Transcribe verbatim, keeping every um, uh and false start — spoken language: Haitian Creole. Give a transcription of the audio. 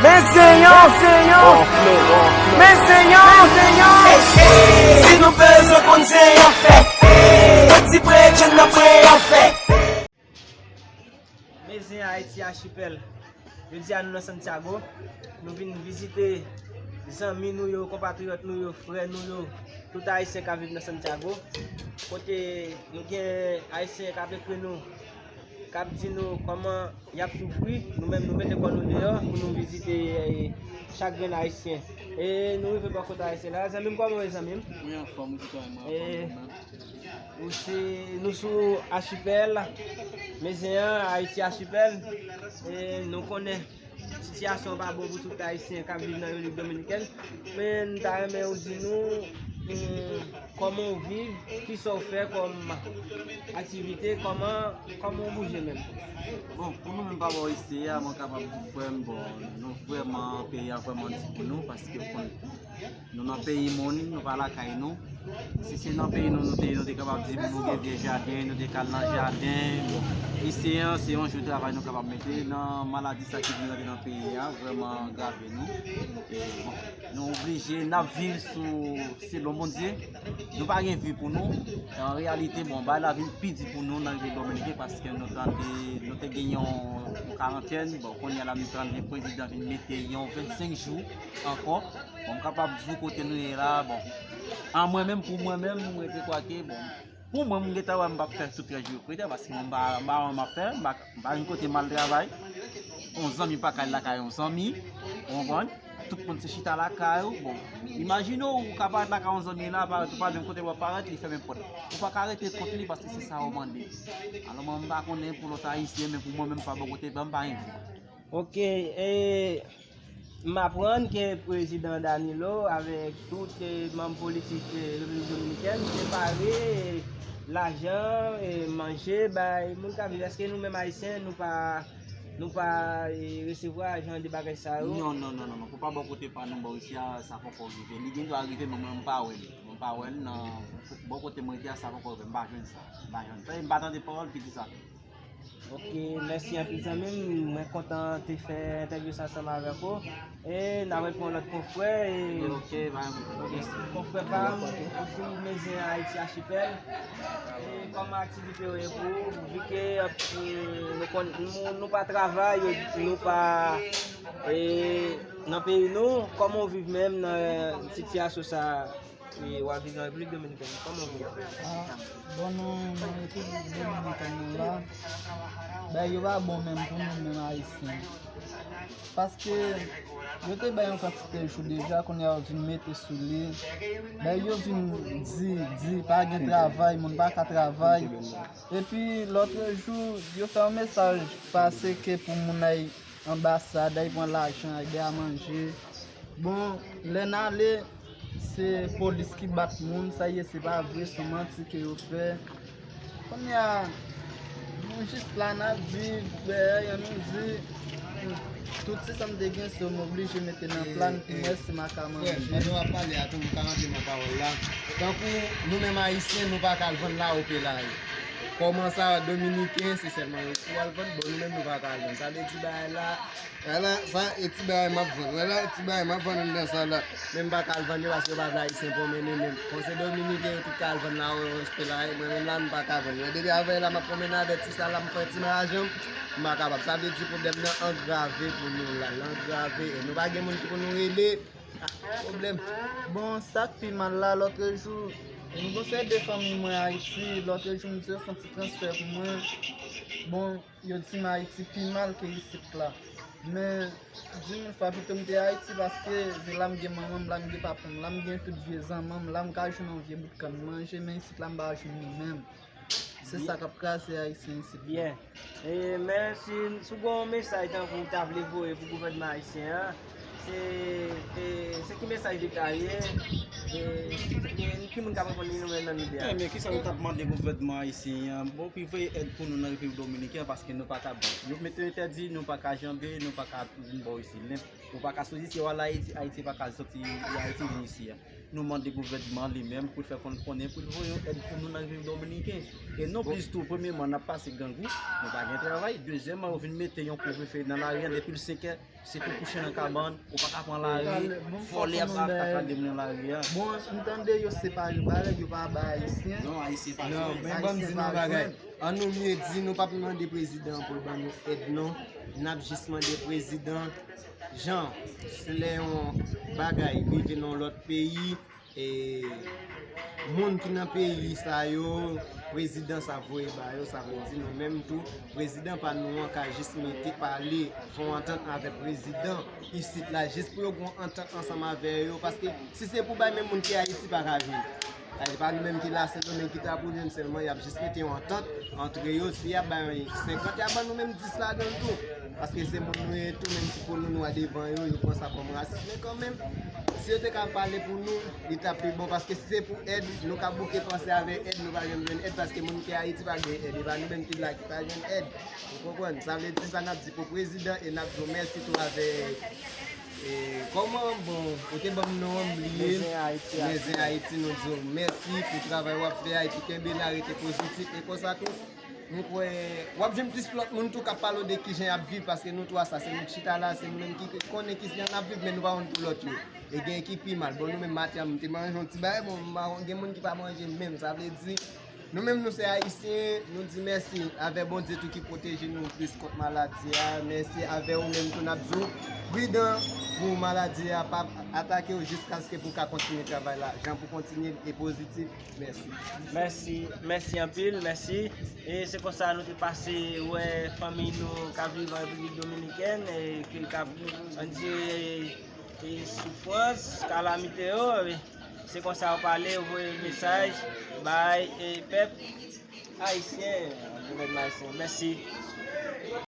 Men Senyè, men Senyè, men Senyè, men Senyè. Si nou bezwen konn Senyè fè, piti preche n ap pre an fè. Men Senyè Ayiti Achipèl. Jodi a nou nan Santiago. Nou vin vizite zanmi nou yo, konpatriyòt nou yo, frè nou yo, tout Ayisyen k ap viv nan Santiago. Kote nou gen Ayisyen k ap ekri nou, k ap di nou kòman y ap soufri, nou menm nou mete kò nou deyò pou nou vizite, eh, chak grenn Ayisyen. E nou rive bò kote Ayisyen la. Zanmi m, kòman w ye, zanmi m? Mwen anfòm, ou kòman, mwen anfòm, mwen menm. Ou se, nou sou achipèl, Mezeyan, Ayiti Achipèl. E nou konnen sitiyasyon pa bon pou tout Ayisyen k ap viv nan Repiblik Dominikèn. Men m ta renmen ou di nou, hmm, kòman w viv, kisa w fè kòm aktivite, kòman, kòman w bouje menm? Bon, pou nou menm pa bò isi a, mwen kapab di frè m, bon, nou vrèman, peyi a vrèman di pou nou, paske w konn, nou nan peyi moun, nou pa lakay nou. Si se nan peyi nou, nou te, nou te kapab di pou nou gen vye jaden, nou te ka al nan jaden. Bon, isi a, se yon jou travay nou kapab mete nan maladi sa ki vin rantre nan peyi a, vrèman grave nou. E, bon, nou oblije, n ap viv sou, selon Bondye. Nou pa gen vi pou nou. An reyalite, bon, bagay la vin pi di pou nou nan Repiblik Dominiken, paske nou tande, nou te gen yon, yon karantèn. Bon, kounye a la, nou tande prezidan vin mete yon vennsenk jou ankò. Bon, m kapab di w kote nou ye la, bon. An mwen menm, pou mwen menm, mwen te kwake, bon, pou mwen, m gentan wè m p ap fè tout trant jou yo, paske mwen m pa, m pa wè m ap fè, m pa, m pa gen kote m al travay. Yon zanmi pa ka al lakay yon zanmi, ou konprann? Tout moun se chita lakay ou, bon. Imajine w, ou ka parèt lakay yon zanmi la, parèt ou pa menm kote w ap parèt, li fèmen pòt. Ou pa ka rete kont li paske se sa yo mande. Alò, mwen, m pa konnen pou lòt Ayisyen, men pou mwen menm, pa bò kote pa m, pa gen vi. Ok, e, m aprann ke prezidan Danilo avèk tout, e, manm politik, e, Repiblik Dominikèn te pare, e, lajan, e, manje bay moun k ap viv. Èske nou menm Ayisyen, nou pa, nou pa, e, resevwa jan de bagay sa yo? Non, non, non, non, non. Pou pa bò kote pa nou, bò isi a, sa poko rive. Li gen dwa rive, men mwen, m pa wè li. Mwen pa wè l nan bò kote mwen rete a, sa poko rive. M pa jwenn sa. M pa jwenn sa. E m pa tande pawòl ki di sa. Ok, mèsi anpil zanmi m. Mwen kontan te fè entèvyou sa ansanm avèk ou. E n ap ret pou yon lòt konfrè. E ok, konfrè pa m, ou sou Mezen Ayiti Achipèl. E kòman aktivite yo ye pou ou? Vi ke, e, nou konn, nou, nou pa travay, nou pa, e, nan peyi nou, kòman w viv menm nan sitiyasyon sa a? E w ap viv nan Repiblik Dominikèn, kòman w viv? Ah, bon, nou, nan Repiblik Dominikèn nan la, bagay yo pa bon menm pou nou menm Ayisyen. Paske yo te bay yon kantite jou deja, kounye a yo vin mete sou li. Bagay yo vin di, di, pa gen travay, moun pa ka travay. Epi lòtrejou, yo fè yon mesaj pase ke pou moun ay anbasad, ay pran lajan, ay bay a manje. Bon, lè n ale, se polis ki bat moun, sa ye, se pa vre, se manti ke yo fè. Kounye a, nou jis la, n ap viv, dèyè, ann nou di, hmm, tout se sa m te gen, se yo m oblije mete nan pla m pou m wè si m a ka manje. Frè m, pandan w ap pale a tou, m ka rantre nan pawòl la. Tankou nou menm Ayisyen, nou pa ka al vann lawo Pelaye. Kòman sa, Dominiken, se sèlman yo ki al vann, bon, nou menm, nou pa ka al vann. Sa vle di bagay la, wè la, sa, e ti bagay m ap vann. Wè la, e ti bagay m ap vann anndan sa la. Men m pa ka al vann yo paske yo pa vle Ayisyen pwomennen menm. Kon se Dominiken yo tout ka al vann lawo yo, respè la, e mwen menm la, m pa ka vann. Mwen depi avè la, m ap pwomennen avè ti sa la, m fè ti lajan m, m pa kapab. Sa vle di pwoblèm nan angrave pou nou la, l angrave. E nou pa gen moun ki pou nou rele. Ah, pwoblèm. Bon, sa k pi mal la, lòtrejou, m gon seri de fanmi mwen Ayiti, lòtrejou, m di yo fè yon ti transfè pou mwen. Bon, yo di m Ayiti pi mal ke isit la. Men, di mil fwa pito m te Ayiti paske se la m gen manman m, la m gen papa m, la m gen tout vye zanmi m, la m ka jwenn yon vye bout kann manje, men isit la m pa jwenn li menm. Se sa k ap kraze Ayisyen isit la. Byen. E, men si, si w gen yon mesaj tankou w ta vle voye pou gouvènman ayisyen an, se, e, se ki mesaj li ta ye? E, ki, ki moun k ap reponn li, nou menm nan medya? Ebyen, kisa nou t ap mande gouvènman ayisyen an? Bon, pou voye èd pou nou nan Repiblik Dominikèn, paske nou pa ka, yo mete entèdi, nou pa ka janbe, nou pa ka vin bò isi. Ou pa ka soti, si w al Ayiti, Ayiti pa ka soti, Ayiti vin isi a. Nou mande gouvènman li menm pou l fè konn konnen pou l voye yon èd pou nou nan Repiblik Dominiken. E non plis tou, premyèman, n ap pase grangou, nou pa gen travay. Dezyèmman, yo vin mete yon kouvrefe nan lari a depi l senkè, se pou kouche nan kabann, ou pa ka pran lari, vòlè ap atake moun nan lari a. Bon, m tande yo separe bagay, yo pa bay Ayisyen. Non, Ayisyen pa jwenn. Non, men ban m di nou bagay. An nou lye di, nou p ap mande prezidan an pou l ban nou èd, non. N ap jis mande prezidan, jan, si lè yon bagay rive nan yon lòt peyi, e, moun ki nan peyi sa yo, prezidan sa voye ba yo, sa vle di nou menm tou, prezidan pa nou an ka jis mete pale, fè yon antant avèk prezidan isit la, jis pou yo gen yon antant ansanm avè yo, paske si se pou bay menm moun ki Ayiti pa ka vin. Sa se pa nou menm ki la Sendomeng ki ta pou jwenn sèlman, y ap jis mete yon antant antre yo, si y ap bay senkant, y ap ban nou menm dis ladan l tou. Paske se moun nou ye tou, menm si pou nou nwa devan yo, yo pran sa kòm rasis. Men kanmenm, si yo te ka pale pou nou, li t ap pi bon. Paske si se pou èd, nou ka bouke panse avè èd, nou pa janm jwenn èd, paske moun ki Ayiti pa gen èd. E pa nou menm ki la ki pa jwenn èd. Ou konprann? Sa vle di sa n ap di pou prezidan e n ap di w mèsi tou avè, e, kòman, bon, ou te ban m non an, m bliye l. Men Zen Ayiti, nou di w mèsi pou travay w ap fè a, epi kenbe la, rete pozitif, e konsa tou, m kwè, w ap jwenn plis lòt moun tou k ap pale w de kijan y ap viv, paske nou twa sa, se nou k chita la, se nou menm ki konnen kijan n ap viv, men nou pa konn pou lòt yo. E gen ki pi mal. Bon, nou menm maten an, m te manje yon ti bagay, bon, m pa konn, gen moun ki pa manje menm, sa vle di, nou menm nou se Ayisyen, nou di mèsi avè Bondye tou ki pwoteje nou plis kont maladi a. Mèsi avè ou menm tou, n ap di w pridan pou maladi a pa atake w jiskaske pou w ka kontinye travay la. Jan pou kontinye e pozitif. Mèsi. Mèsi, mèsi anpil, mèsi. E se konsa nou te pase wè fanmi nou k ap viv an Repiblik Dominikèn, e ki k ap andire e soufrans, kalamite yo. E se konsa yo pale, yo voye mesaj bay e pèp ayisyen, gouvènman ayisyen. Mèsi.